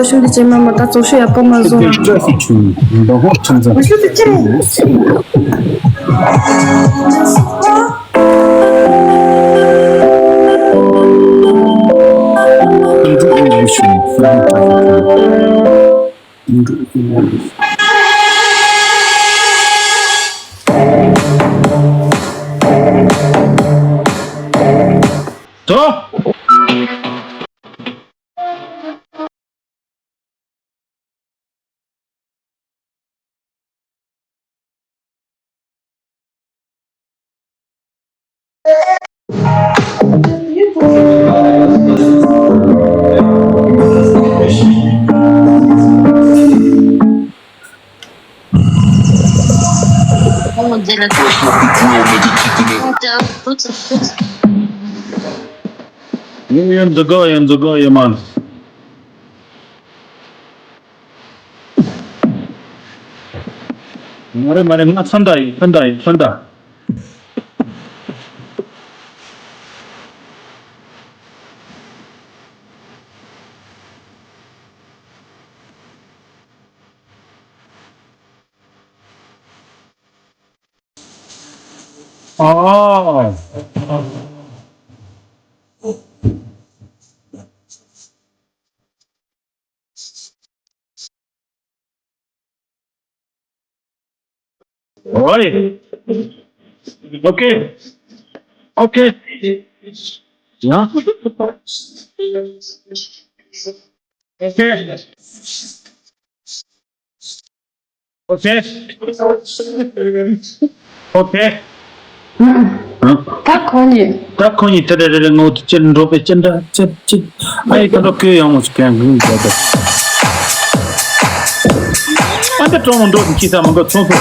ཤུགས་ཀྱི་ཅན་མ་མ་ད་ཚོགས་ཤོག་ཡག་པོ་མ་བཟོ་བ། བཀྲ་ཤིས་ཆུང་འདོ་ཧོ་ཁྱིམ་ཚང་། ཤུགས་ཀྱི་ཅན། ཡིན་ཡིན་འདི་ག་ཡིན་འདི་ག་ཡིན་མ། མ་རེད་མ་རེད། ང་ཚོན་མདའ་ཡིན། ཚོན་མདའ་ཡིན། ཚོན་མདའ། ཨ། ཨོའི། ཨོ་ཁེ། ཨོ་ཁེ། ཡ། ཨོ་ཁེ། ཨོ་ཁེ། ཨོ་ཁེ། ད་ཁོ་གཉིས། ད་ཁོ་གཉིས་དེ་རེ་རེ་རེ་ངོ་དེ་ཅི་འགྲོ་པའི་ཅི་འདྲ་ཅི་ཅི། ཨ་ཡི་ད་འགྲོ་ཁོས་ཡང་ངོ་ཅི་ཀྱང་གུང་རྒྱག་དེ། ཨ་འདི་གྲོང་འགྲོ་དེ་ཅི་ས་མ་འགྲོ་ཚོང་ཕུ།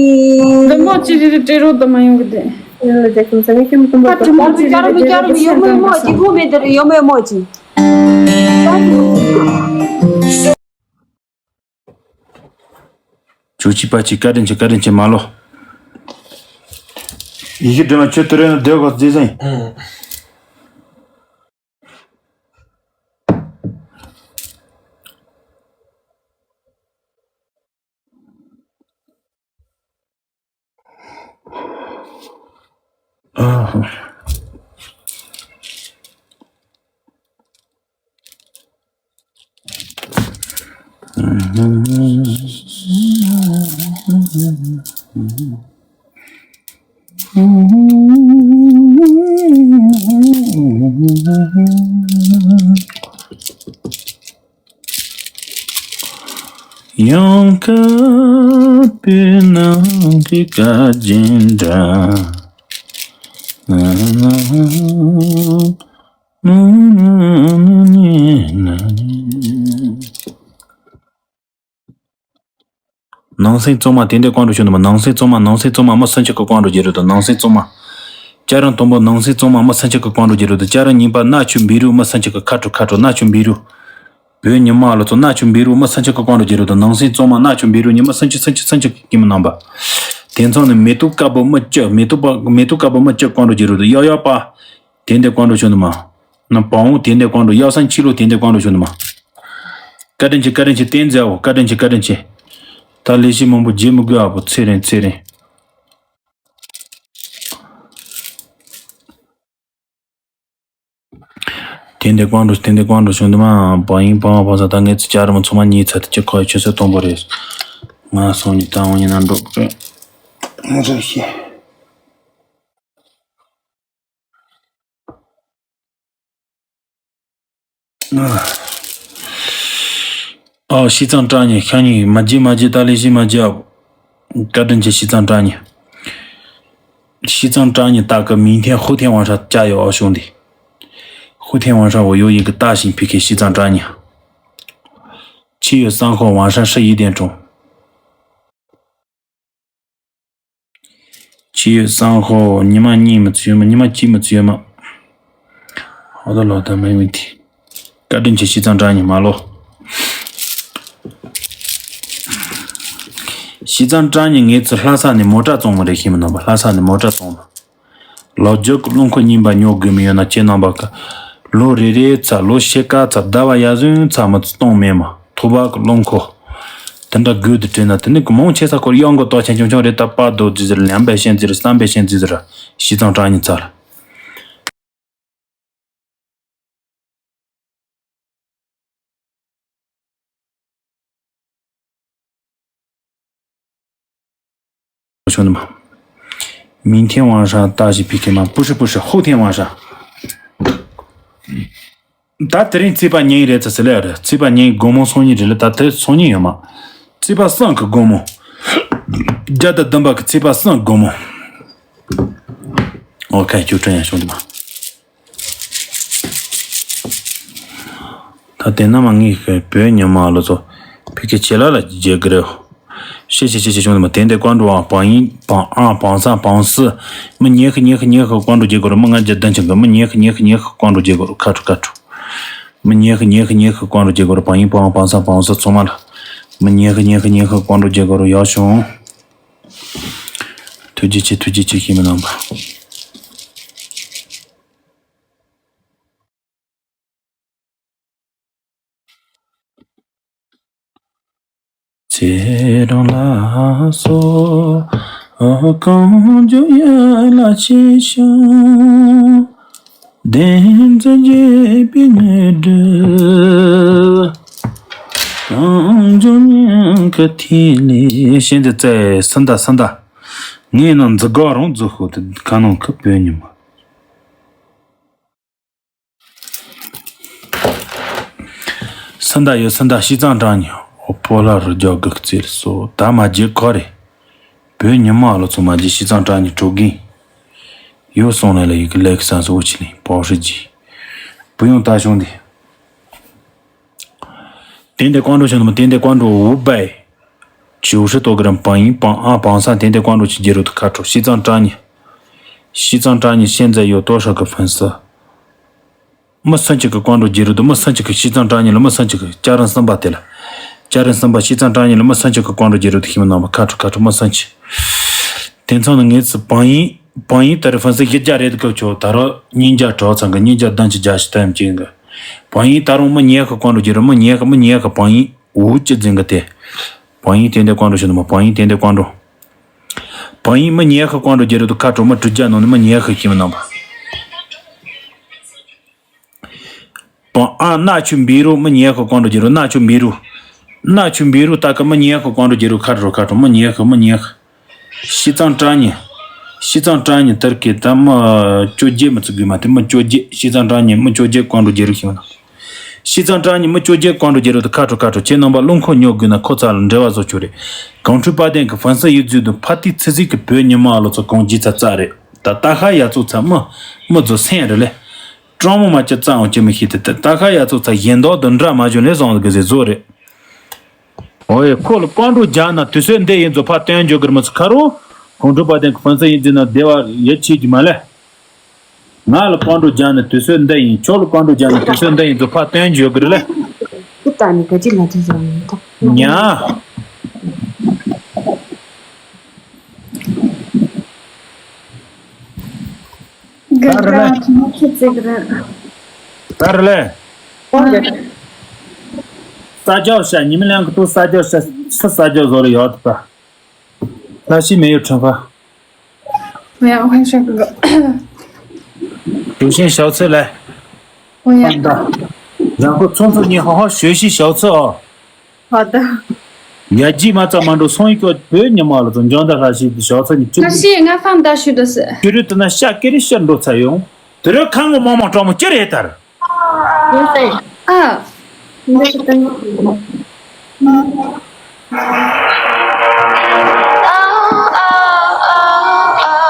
འདི་མོ་ཅི་རེ་རེ་སྤྲད་རོགས་དུ་མ་ཡོང་གི་དེ། ཡོད་ལ་རྒྱལ་ཁམས་ས་ངས་ཁྱོད་མི་སྟོན་པ་ད་དྲི་མ་ཅི་རེ་རེ་སྤྲད་རོགས་དུ་མ་ཡོང་གི་དེ། ཡོད་མོ་ཅི་གོ་མེད་དེ་རེད། ཡོད་མོ་ཡོད་མོ་ཅི། ཇོ་ཅི་པ་ཅི་བཀའ་དྲིན་ཆེ། བཀའ་དྲིན་ཆེ། མ་ལོ། ཡི་གེ་སྒྲོལ་མ་ཁྱོད་དུ་རེ་ན་སྡོད་ག་རྩིས་ཟིན། ཡང་དགའ་པའི་ནང་ འདི་བཀའ་བརྒྱུད་འདྲ། ནང་སེམས་གཙང་མ་དེ་འདྲའི་ཀོང་རོ་ཞུ་འདུག་མ། ནང་སེམས་གཙང་མ། ནང་སེམས་གཙང་མ་མི་སུམ་ཅུ་གི་ཀོང་རོ་རྒྱལ་རབས་དང་། ནང་སེམས་གཙང་མ། སྐྱ་རེངས་དང་པོ། ནང་སེམས་གཙང་མ་མི་སུམ་ཅུ་གི་ཀོང་རོ་རྒྱལ་རབས་དང་། སྐྱ་རེངས་གཉིས་པ། རྣ་ཆུ་འབིགས་རུ་མི་སུམ་ཅུ་གི། ཁ་དྲོ་ཁ་དྲོ། རྣ་ཆུ་འབིགས་རུ། བོད་ཉི་མ་ལོ་ཚོ། རྣ་ཆུ་འབིགས་རུ་མི་སུམ་ཅུ་གི་ཀོང་རོ་རྒྱལ་རབས་དང་། ནང་སེམས་གཙང་མ། རྣ་ཆུ་འབིགས་རུ། ཉི་མ་སུམ་ཅུ། སུམ་ཅུ། སུམ་ཅུ་གི་མི་རྣམ་པ། དེ་མཚུངས་ནས་མེ་ཏོག་དཀར་པོ་མི་བཅུ། མེ་ཏོག་པ། མེ་ཏོག་དཀར་པོ་མི་བཅུ་ཀོང་རོ་རྒྱལ་རབས་དང་། ཡག་ཡག་པ། དེ་འདྲའི་ཀོང་རོ་ཞུ་འདུག་མ། ན་བང་བུ་དེ་འདྲའི་ཀོང་རོ། ཡག་སང་ཕྱི་ལོ་དེ་འདྲའི་ཀོང་རོ་ཞུ་འདུག་མ། བཀའ་དྲིན་ཆེ། བཀའ་དྲིན་ཆེ། བསྟན་འཛིན་ཨ་བོ། བཀའ་དྲིན་ཆེ། བཀའ་དྲིན་ཆེ། ད་ལས་གཞི་མང་པོ་བརྗེད་མི་དགོས་ཨ་བོ། ཚེ་རིང་། ཚེ་རིང་། དེ་འདྲའི་ཀོང་རོ། དེ་འདྲའི་ཀོང་རོ་ཞུ་འདུག་མ། བང་ཡིན་བང་བ་བང་ས། ད་ངས་ཚེ་སྐྱ་རེངས་མ་ཚང་མ་ཉིས་ཚར་དེ་ཅི་ཁོ་ཆུ་ཚོད་དང་པོ་རེད། ང་སོང་ཉིན་ད་འོང་ཉིན་ན་འགྲོ་གི་རེད། ང་ཚོ་ཤེས། ཨ། བྱས་ཙང་བཀྲ་ཤིས། ཤ་ཉེ་མ་བརྗེད། མ་བརྗེད། ད་ལས་གཞི་མ་བརྗེད་ཨ། བཀའ་དྲིན་ཆེ། བྱས་ཙང་བཀྲ་ཤིས། བྱས་ཙང་བཀྲ་ཤིས། ད་གི་མིང་ཐེན་ཧུ་ཐེན་ཝང་ཧྲ་བཅའ་ཡོད་ཨ་ཞུང་དེ། ཧུ་ཐེན་ཝང་ཧྲ་འོ་ཡོ་ཡི་གི་ད་ཞིང་ཕི་ཁེ། བྱས་ཙང་བཀྲ་ཤིས། ཆི་ཡོད་སང་ཧོ་ཝང་ཧྲ་ཧྲི་ཡི་དེན་ཀྲུང་། ཅི་ཡོད་སང་ཧོ། ཉི་མ་གཉིས་མི་ཚུད་ཡོད་མ། ཉི་མ་གཅིག་མི་ཚུད་ཡོད་མ། ཧོ་ད་ལོ་ད་མེད་མི་དེ། བཀའ་དྲིན་ཆེ། བྱས་ཙང་བཀྲ་ཤིས་མ་ལོ། བྱས་ཙང་བཀྲ་ཤིས། ངེད་ཚོ་ལྷ་ས་ནས་མོ་ཊ་བཙོང་མ་རེད་ཤེས་མི་ནོར་བ། ལྷ་ས་ནས་མོ་ཊ་བཙོང་མ། ལོ་རྒྱུས་ཀྱི་རླངས་འཁོར་རྙིང་པ་ཉོ་དགོས་མི་ཡོད་ན་ཁྱེད་རྣམ་པ་གི། ལོ་རེ་རེའི་ཚ། ལོ་ཕྱེད་ཀ་ཚ། ཟླ་བ་ཡར་སོན་ཚ་མི་ཚོ་གཏོང་མེད་མ། ཐོག་བར་གྱི་རླངས་འཁོར་དེ་འདྲ་དགོས་དུ་དྲན་ན། དེ་ནི་གི་མང་ཆེ་ས་སྐོར་གཡང་གི་ཏོག་ཆེན་ཆུང་ཆུང་རེད། ད་པ་རྡོ་རྗེ་ཟེར། ལམ་པའི་ཤན་ཟེར། བསམ་པའི་ཤན་ཟེར། བྱས་ཙང་བཀྲ་ཤིས་ཚ་ལ། ཆོག་ནི་མ། མིང་ཐེན་ཝང་ཧྲ་ད་ཞིག་ཕི་ཁེ་མ། པུ་ཧྲི་པུ་ཧྲི་ཧོ་ཐེན་ཝང་ཧྲ། ད་དེ་རིང་ཚེས་པ་གཉིས་རེད་ཚ་ཟེར་ལེ་རེད། ཚེས་པ་གཉིས་དགོང་མོ་སང་ཉིན་རེད་ལེ། ད་དེ་སང་ཉིན་ཡོད་མ། ཚེས་པ་གསུམ་གི་དགོང་མོ། བརྒྱ་དང་བདུན་པ་གི་ཚེས་པ་གསུམ་དགོང་མོ། ཨོ་ཁ་ཁྱོད་དྲན་ཡང་བྱུང་དུ་མ། ད་དེ་ན་མ་ངའི་བོད་ཉི་མ་ལོ་ཚོ་ཕི་ཁེ་ཆེ་ལ་ལ་རྒྱལ་གི་རེད། ཤེ་ཤེ་ཤེ་ཤེ་བྱུང་དུ་མ། དེ་འདྲའི་ཀོང་རོ་ཨང་། བང་ཡིན་བང་ཨང་བང་སང་བང་སི། མི་ཉེ་ཁི་ཉེ་ཁི་ཉེ་ཁི་ཀོང་རོ་རྒྱལ་གི་རུ། མི་ང་རྒྱལ་ལྡན་ཆེན་གི། མི་ཉེ་ཁི་ཉེ་ཁི་ཉེ་ཁི་ཀོང་རོ་རྒྱལ་གི་རུ། ཁ་ཁྲུ་ཁ་ཁྲུ། མི་ཉེ་ཁི་ཉེ་ཁི་ཉེ་ཁི་ཀོང་རོ་རྒྱལ་གི་རུ། བང་ཡིན་བང་བང་སང་བང་སི་ཚང་མ་ལ། མི་ཉེ་ཁི་ཉེ་ཁི་ཉེ་ཁི་ཀོང་རོ་རྒྱལ་གི་རུ། ཡག་བྱུང་། ཐུགས་རྗེ་ཆེ། ཐུགས་རྗེ་ཆེ། ཤེས་མི་ནང་པ། ཚེ་རིང་ལ་སོགས་གང་བྱུང་ཡིད་ལ་ཆེ་ཞིང་། བདེན་རྫུན་བརྗེད་པའི་ནུས་སྒྲུབ། གང་བྱུང་སྙིང་གི་ཐིག་ལེ། ཤིན་ཏུ་བཙལ་སུ་འདའ་སུ་འདའ། ངའི་ནང་འཛུལ་དགོས་རང་འཛུལ་ཤོག་དེ་ག་ནང་ཁུ་བོད་ཉི་མ། སུ་འདའ་ཡོད་སུ་འདའ། བྱས་ཙང་བཀྲ་ཤིས། ཨོ་ཕོ་ལྷ་རུ་རྒྱ་གི་རྩེར་སོ། ད་མ་བརྗེད་ཁོ་རེ། བོད་ཉི་མ་ལོ་ཚོ་མ་བརྗེད། བྱས་ཙང་བཀྲ་ཤིས་གྲོ་གིན། ཡོད་སོང་ལས་ལ་ཡི་གེ་ལེགས་སང་སོ་ཆི་ལིང་པའོ་ཧྲི་ཇི། བུ་ཡོང་ད་བྱུང་དེ། དེ་འདྲའི་ཀོང་རོ་ཆུང་དུ་མ། དེ་འདྲའི་ཀོང་རོ་འུ་བའི། ཇོ་ཧྲི་ཏོ་གི་རམ་བང་ཡིན་བང་ཨ་བང་སང་། དེ་འདྲའི་ཀོང་རོ་ཆུ་རྒྱལ་རུ་དུ་ཁ་དྲོ། བྱས་ཙང་བཀྲ་ཤིས། བྱས་ཙང་བཀྲ་ཤིས་ཤན་ཛ་ཡོད་ཏོ་ཧྲ་གི་ཕན་སི། མི་སུམ་ཅུ་གི་ཀོང་རོ་རྒྱལ་རུ་དུ། མི་སུམ་ཅུ་གི། བྱས་ཙང་བཀྲ་ཤིས་ལ་མི་སུམ་ཅུ་གི། སྐྱ་རེངས་གསུམ་པ་དེ་ལ། སྐྱ་རེངས་གསུམ་པ། བྱས་ཙང་བཀྲ་ཤིས་ལ་མི་སུམ་ཅུ་གི་ཀོང་རོ་རྒྱལ་རུ་དུ། ཤེས་མི་ནང་པ། ཁ་དྲོ་ཁ་དྲོ། མི་སུམ་ཅུ། དེ་མཚུངས་ནི་ངེད་ཚོ་བང་ཡིན་བང་ཡིན་ད་རེ་ཕན་སི་བཞི་བརྒྱ་རེད་དུ་སྐབས་ཆོག་ད་རོ་ཉིས་བརྒྱ་གྲོགས་ཚང་གི། ཉིས་བརྒྱ་བདུན་ཅུ་བརྒྱད་ཅུ་ཐམ་ཅན་གི། བང་ཡིན་ད་རུང་མི་ཉེ་ཁ་ཀོང་རོ་རྒྱལ་རུ། མི་ཉེ་ཁ་མི་ཉེ་ཁ་བང་ཡིན། འུ་ཅི་འཛིན་གི་དེ། བང་ཡིན་དེ་འདྲའི་ཀོང་རོ་ཆུང་དུ་མ། བང་ཡིན་དེ་འདྲའི་ཀོང་རོ། བང་ཡིན་མི་ཉེ་ཁ་ཀོང་རོ་རྒྱལ་རུ་དུ། ཁ་དྲོ། མི་དྲུག་བརྒྱ་ནང་ནས་མི་ཉེ་ཁ་ཤེས་མི་ནང་པ། བང་ཨ་རྣ་ཆུ་འབིགས་རུ། མི་ཉེ་ཁ་ཀོང་རོ་རྒྱལ་རུ། རྣ་ཆུ་འབིགས་རུ། རྣ་ཆུ་འབིགས་རུ་ད་གི་མི་ཉེ་ཁ་ཀོང་རོ་རྒྱལ་རུ། ཁ་དྲོ་ཁ་དྲོ། མི་ཉེ་ཁ་མི་ཉེ་ཁ། བྱས་ཙང་བཀྲ་ཤིས། བྱས་ཙང་བཀྲ་ཤིས་དེར་གི་ད་མི་བཅོ་བརྒྱད་མི་ཚུགས་དགོས་མ་དེ། མི་བཅོ་བརྒྱད། བྱས་ཙང་བཀྲ་ཤིས་མི་བཅོ་བརྒྱད་ཀོང་རོ་རྒྱལ་རུ་ཤེས་མི་ནང་། བྱས་ ཤིས་ཙང་ཀྲང་ཉི་མི་བཅོ་བརྒྱད་ཀོང་ཀྲོ་རྒྱལ་རབས་དུ་ཁ་དྲོ་ཁ་དྲོ། ཁྱེད་རྣམ་པ་རླུང་འཁོར་ཉོ་དགོས་ན་ཁོ་ཚ་ལ་འབྲེལ་བ་བཟོ་ཆོག་རེད། གངས་ཁྲོད་དཔལ་ལྡན་གྱི་ཧྥན་སི་ཡིག་མཛོད་དུ་ཕ་ཏི་ཚི་ཚིག་གི་བོད་ཉི་མ་ལོ་ཚོ་གང་ཇི་ཚ་ཙ་རེད། ད་ད་ཁ་ཡ་ཚོ་ཚ་མི་མི་ཚོ་སེམས་རེད་ལེ། ཀྲང་མོ་མ་ཅི་ཙང་འོང་ཅི་མི་ཤེས་ཏེ་ད་ད་ཁ་ཡ་ཚོ་ཚ་གཞན་དག་དུ་འདྲ་མ་བྱུང་ལེ་བཟང་གི་ཟེ་བཟོ་རེད། ཨོ་ཡེ་ཁོ་ལ་ཀོང་ཀྲོ་རྒྱག་ན་དུས་ཚོད་འདི་ཡིན་ཚོ་ཕ་སྟོན་འཇོག་གི་མི་ཚོ་ཁ་རོ། གངས་ཁྲོད་དཔལ་ལྡན་གྱི་ཧྥན་སི་ཡིག་མཛོད་ན་བདེ་བ་ཡེ་ཆེ་གི་མ་ལེ། ང་ལ་ཀོང་ཀྲོ་རྒྱག་ནས་དུས་ཚོད་འདི་ཡིན། ཁྱོད་ལ་ཀོང་ཀྲོ་རྒྱག་ནས་དུས་ཚོད་འདི་ཡིན་ཚོ་ཕ་སྟོན་འཇོག་གི་རེད་ལེ། ཏུ་ཏ་ནི་ག་ཅི་ལ་ཅི་ཟེར་ནི་ད། ཉ། ག་ག་ཁྱི་ཁྱི་ཙིག་རེད། ད་རེད་ལེ། ཨོ་ཡ། ས་ཇོ་ཤ་ཉི་མ་ལང་གི་ཏུ་ས་ཇོ་ཤ་སི་ས་ཇོ་བཟོ་རེ་ཡོད་ད། ལྷ་ཤི་མེ་ཡོད་ཁྲོན་ཁ། 我要换帅哥。 ཡུག་ཤིང་ཞའོ་ཚེ་ལེ། 我要。 ད། རང་ཁོ་ཚོང་ཚོ་ཉི་ཧོ་ཧོ་ཞོ་ཤི་ཞའོ་ཚེ་ཨོ། 好的。 ཡ་ཇི་མ་ཙ་མ་འགྲོ་སོང་ཡི་ཀོ་བོད་ཉི་མ་ལ་ཚོ་འཇོན་ད་ལྷ་ཤི་ཞའོ་ཚེ་ཉི་ཁྲི། 他是俺放大学的事。 ཁྱོད་རུ་དུ་ན་ཤ་ཀེ་རི་ཤ་འགྲོ་ཚ་ཡོང་། དུ་རུ་ཁང་གི་མང་མང་གྲོགས་མོ་ཅི་རེད་དར། 啊。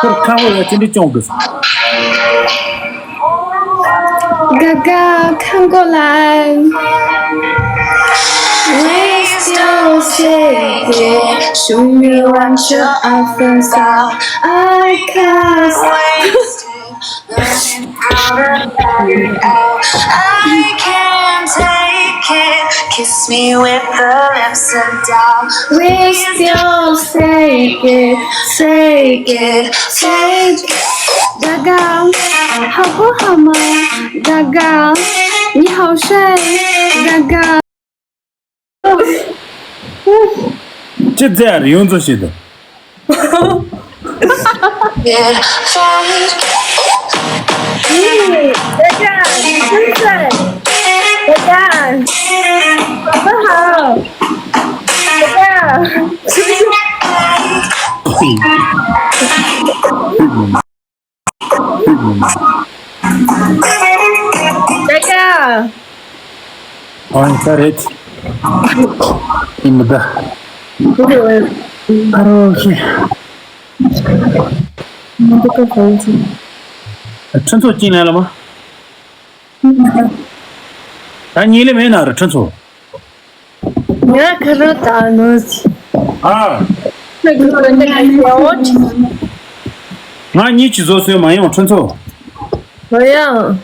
ཁོར་ཁ་བོ་ཡ་ཅི་འདྲི་སྐྱོང་དགོས། 哥哥，看过来。 We still shake it，属于完整二分法。I can't wait. Running out of air, I can't take it. Kiss me with the lips of doubt. We still fake it, fake it, fake it. 哥哥，好不好嘛？哥哥，你好帅，哥哥。 ཅི་ཙེ་ཨར་ཡོང་ཚོ་ཞིག་ཏུ། ད་ཡ། ཨ་ནི་ད་རེད། ཨི་མི་ད། ཨ་རོ་ཤི། ཁྲིན་ཚོ་ཅིང་ལ་ལ་མ། ད་ཉིན་ལས་མེད་ན་ར་ཁྲིན་ཚོ། ང་ཁ་རོ་ད་ནོ་ཟི། ཨ། ཁ་རོ་ད་ནོ་ཟི། ང་གཉིས་ཀྱི་བཟོ་སོན་མ་ཡོང་ཁྲིན་ཚོ། ཧོ་ཡ།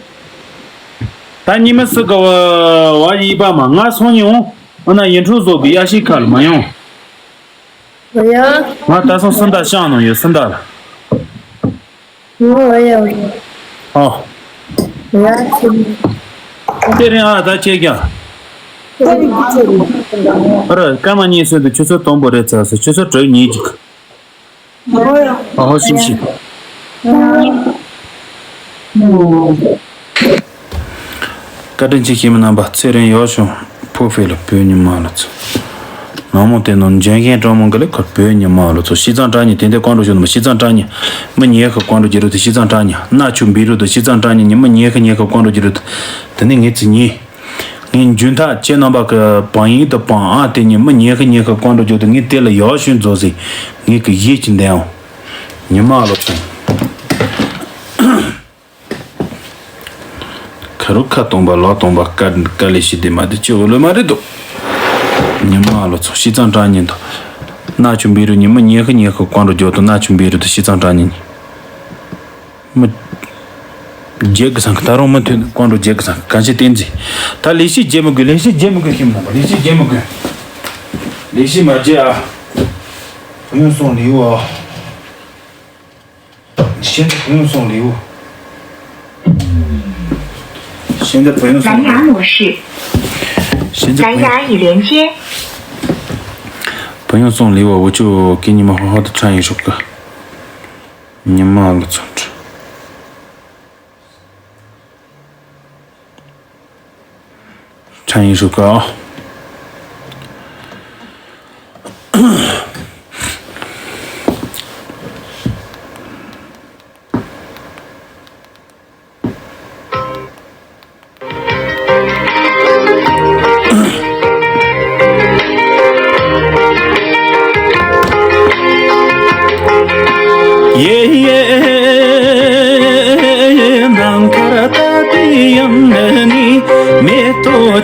ད་ཉི་མ་སི་ག་བ་བ་ཡི་པ་མ་ང་སོང་ཡོང་། ཨ་ན་ཡིན་འཕྲོ་བཟོ་གི་ཡ་ཤི་ཁ་ལ་མ་ཡོང་། ཧོ་ཡ། ང་ད་སོང་སི་མདའ་ཤང་ནང་ཡོད་སི་མདའ་ལ། ཨོ། དེ་རིང་ཨ་ད་ཁྱེད་ཀྱང་། ཨ་ར་སྐར་མ་གཉིས་ཟེར་དུ་ཆུ་ཚོད་དང་པོ་རེད་ཚར་སོང་ཆུ་ཚོད་དྲུག་ཉིན་གཅིག་ཨ་ཧོ་ཤིང་ཤིང་། བཀའ་དྲིན་ཆེ་གཤེད་མ་རྣམ་པ། ཚེ་རིང་ཡག་བྱུང་། ཕོ་ཕེ་ལ་བོད་ཉི་མ་ལ་ཚོ། ནང་མོ་དེ་ནང་འཇོན་མཁན་གྲོགས་མོ་འགའ་ལས་ཁར་བོད་ཉི་མ་ལ་ཚོ། ཤིས་ཙང་ཀྲང་ཉི་དེ་འདྲའི་ཀོང་ཀྲོ་ཞུ་ནི་མ། ཤིས་ཙང་ཀྲང་ཉི་མི་ཉེ་ཁ་ཀོང་ཀྲོ་རྒྱ་རུ་དེ། ཤིས་ཙང་ཀྲང་ཉི་ན་ཆུ་འབི་རུ་དེ། ཤིས་ཙང་ཀྲང་ཉི་ཉི་མི་ཉེ་ཁ་ཉེ་ཁ་ཀོང་ཀྲོ་རྒྱ་རུ་དེ། དེ་ནི་ངའི་ཚེ་ཉིན། ངའི་འཇུན་ཐག་ཁྱེད་རྣམ་པ་གི་བང་ཡིག་དང་བང་ཨ་དེ་ཉི་མི་ཉེ་ཁ་ཉེ་ཁ་ཀོང་ཀྲོ་རྒྱ་དེ། ངའི་དེ་ལ་ཡག་ཤོས་མཛོ་ཟིག་ངའི་གི་ཡིད་ཀྱི་འདན་འོང་། ཉི་མ་ལ་ཚོ། ཁ་རུ་ཁ་སྟོང་པ་ལོ་སྟོང་པ་དཀའ་དཀའ་ལས་ཤི་དེ་མ་དེ་ཅི་འོ་ལོ་མ་རེད་དོ། ཉི་མ་ལོ་ཚོ་ཤིས་ཙང་ཀྲང་ཉི་དོ། ན་ཆུ་འབི་རུ་ཉི་མི་ཉེ་ཁ་ཉེ་ཁ་ཀོང་ཀྲོ་རྒྱ་དོ། ན་ཆུ་འབི་རུ་དོ་ཤིས་ཙང་ཀྲང་ཉི་ཉི་མི། རྒྱལ་གི་སང་གི་ད་རུང་མི་མཐུན་ཀོང་ཀྲོ་རྒྱལ་གི་སང་གི་གང་ཆེ་བསྟན་ཚེ། ད་ལས་ཤི་རྒྱལ་མི་དགོས། ལས་ཤི་རྒྱལ་མི་དགོས་ཤིམ་ན་པ། ལས་ཤི་རྒྱལ་མི་དགོས། ལས་ཤི་མ་རྒྱལ་ཨ། བུ་ཡོང་སོང་ལེའུ་ཨ། 现在不用送礼物。现在不用送礼物。蓝牙模式。现在不用，蓝牙已连接。不用送礼物，我就给你们好好的唱一首歌。你妈了，操！唱一首歌啊。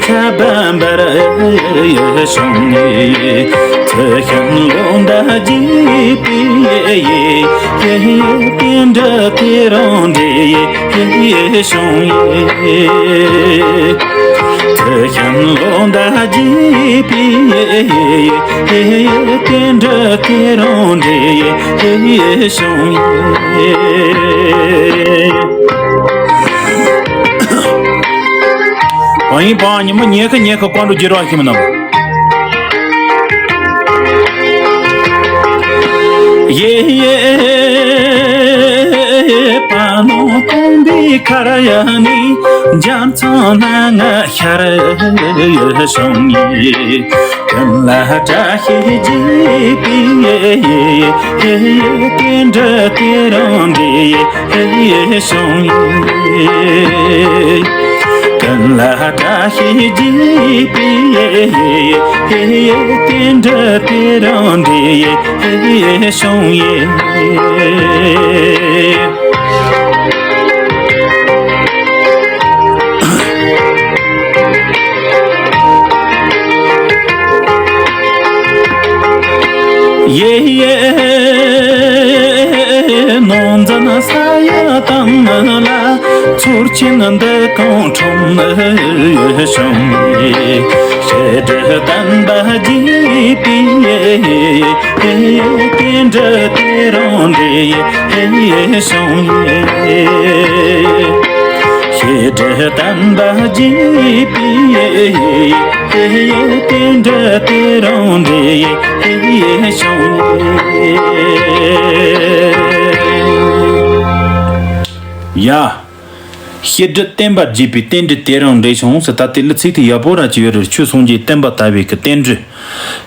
ཁྱབ་པར་བྱུང་ནས། ཚུལ་བཞིན་ལོ་ཟླ་བགྱིས་པའི་རྟེན་འབྲེལ་དེ་རུ་འདྲེས་བྱུང་ཡི། ཚུལ་བཞིན་ལོ་ཟླ་བགྱིས་པའི་རྟེན་འབྲེལ་དེ་རུ་འདྲེས་བྱུང་ཡི། བ་ཡིན་པ་ཉི་མ་ཉལ་ཁ་ཉལ་ཁ་ཀོང་ཀྲོ་རྒྱལ་རབས་ཁྱིམ་ནང་། ཡེ་ཡེ་པ་ནོ་ཀོང་པོའི་མཁར་ཡ་ནི། འཇམ་ཚང་ནང་ང་ཤར་བྱུང་ཡི། ཀུན་ལ་བཀྲ་ཤིས་བགྱིས་པའི་རྟེན་འབྲེལ་དེ་རུ་འདྲེས་བྱུང་ཡི། ཀུན་ལ་བཀྲ་ཤིས་བགྱིས་པའི་རྟེན་འབྲེལ་དེ་རུ་འདྲེས་བྱུང་ཡི། ཡེ་ཡེ་ནོར་འཛིན་ས་ཡ་དང་ལ། ཚོར་ཆེན་འདི་གང་ཁྲོམ་བྱུང་། ཤེལ་དྲི་བསྟན་པ་བགྱིས་པའི་རྟེན་འབྲེལ་དེ་རུ་འདྲེས་བྱུང་ཡི། ཤེལ་དྲི་བསྟན་པ་བགྱིས་པའི་རྟེན་འབྲེལ་དེ་རུ་འདྲེས་བྱུང་ཡི། ཡ། ཤེལ་དྲི་བསྟན་པ་བགྱིས་པའི་རྟེན་འབྲེལ་དེ་རུ་འདྲེས་བྱུང་ཟེར། ད་དེ་ལ་ཚིག་དེ་ཡག་པོ་ར་ཅིག་ཡོད་རེད། ཆོས་སངས་རྒྱས་བསྟན་པ་དར་བའི་གི་རྟེན་འབྲེལ།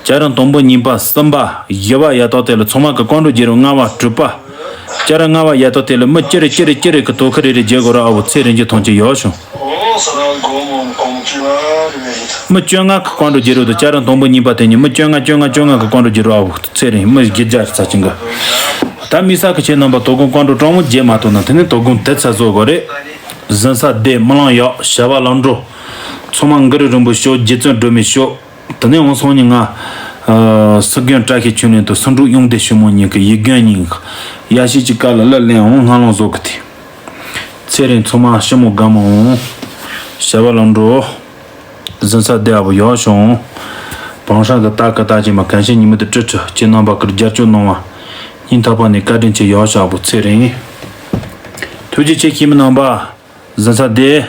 བྱ་རིམ་དང་པོ་གཉིས་པ་གསུམ་པ་བཞི་པ་ཡ་དག་དེ་ལ་ཚང་མ་གི་ཀོང་ཀྲོ་རྒྱལ་རབས་ལྔ་པ་དྲུག་པ། བྱ་རིམ་ལྔ་པ་ཡ་དག་དེ་ལ་མི་ཅི་རེ་ཅི་རེ་ཅི་རེ་གི་དོ་ཁུར་རེ་རེ་རྒྱག་དགོས་ར་ཨ་བོ། ཚེ་རིང་གི་ཐང་ཆེན་ཡག་བྱུང་། མི་བཅོ་ལྔ་གི་ཀོང་ཀྲོ་རྒྱལ་རབས་དང་། བྱ་རིམ་དང་པོ་གཉིས་པ་དེ་ཉིད་མི་བཅོ་ལྔ་བཅོ་ལྔ་བཅོ་ལྔ་གི་ཀོང་ཀྲོ་རྒྱལ་རབས་ཨ་བོ། ཚེ་རིང་མི་བཞི་བརྒྱ་རེ་ཚ་ཅིང་གི། ད་དམིགས་བསལ་གི་ཁྱེད་རྣམ་པ་དོ་དགོང་ཀོང་ཀྲོ་གྲོང་མོ་རྒྱས་མ་ཐུབ་ན་དེ་ནས་དོ་དགོང་དེ་ཚ་བཟོ་དགོས་རེད། གཟན་ས་སྡེ་རྨི་ལམ་ཡག་བྱ་བ་ལམ་འགྲོ། ཚང་མ་གུ་རུ་རིན་པོ་ཆེ་རྗེ་བཙུན་སྒྲོལ་མའི་ཞོ། དེ་ནས་འོང་སོང་ཉིན་ང་། ཨ། སྲིད་དགོན་བཀྲ་ཤིས་ཆོས་གླིང་དུ་སུམ་ཕྲུག་གཡུང་སྡེ་ཆེན་མོ་གཉིས་ཀྱི་ཡིག་རྒྱུན་གཉིས་ཡ་ཤས་ཀྱི་བཀའ་ལ་གླུ་ལེན་འོང་སྔ་ལོང་བཟོ་གི་དེ། ཚེ་རིང་ཚང་མ་ཞི་མོ་དགའ་མོ་འོང་། བྱ་བ་ལམ་འགྲོ། གཟན་ས་སྡེ་ཨ་བོ་ཡག་བྱུང་། བང་ཧྲ་གི་ལྟ་གི་ལྟ་ཅིག་མ་གན་ཤེས་ཉི་མ་དུ་ཀྲི་ཀྲི་ཁྱེད་རྣམ་པ་ཀིར་རྒྱབ་སྐྱོར་གནང་བ། སྙིང་ཐག་པ་ནས་བཀའ་དྲིན་ཆེ་ཡག་བྱུང་ཨ་བོ་ཚེ་རིང་། ཐུགས་རྗེ་ཆེ་ཁྱེད་མི་རྣམ་པ། གཟན་ས་སྡེ།